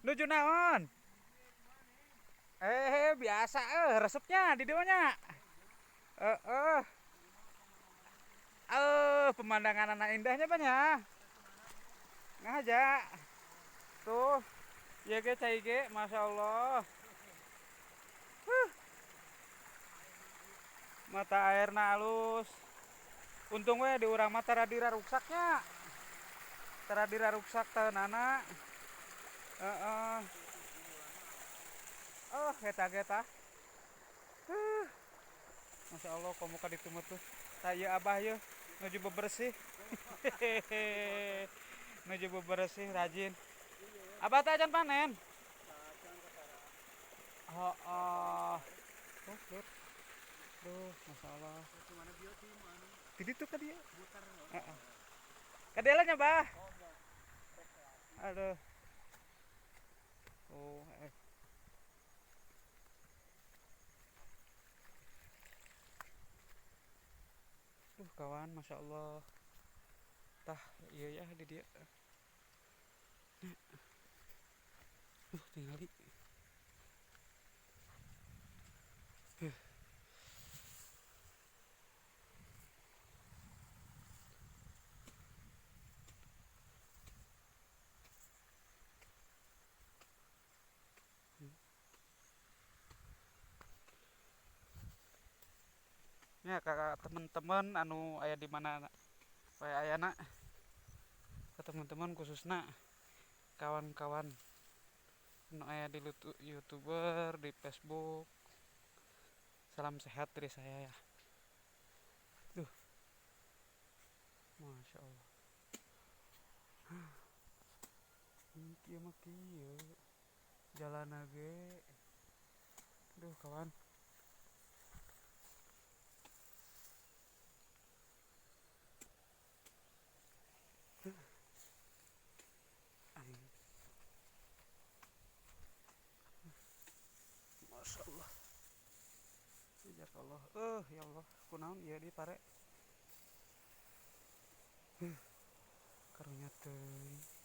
Nuju naon? Biasa resepnya di dieu nya. Heeh. Pemandangan anak indahnya banyak. Ngaja. Tuh. Ieu ge cai ge, Masya Allah. Huh. Mata airna alus. Untung we di urang mah tara diraruksaknya. Tara diraruksak taeunana. Heeh. Oh, eta ge tah. Masya Allah, komo ka ditu mah tuh. Tah ieu abah ieu nuju bebersih. Nuju bebersih rajin. Abah teh acan panen? Heeh. Oh, lihat. Duh, Masya Allah. Di ditu ka dieu. Heeh. Ka dieu nya, Bah. Aduh. Oh, eh. Duh, kawan, Masya Allah. Tah, iya ya di dia. Tinggali. Ya kakak teman-teman anu aya di mana wae ayana, ke teman-teman khususna kawan-kawan anu aya di YouTuber, di Facebook. Salam sehat dari saya ya. Duh. Masya Allah. Kieu mah kieu. Jalanna ge. Duh kawan. Masya Allah. Allah. Ya Allah, kunaon ieu di pare. Karunya teuing.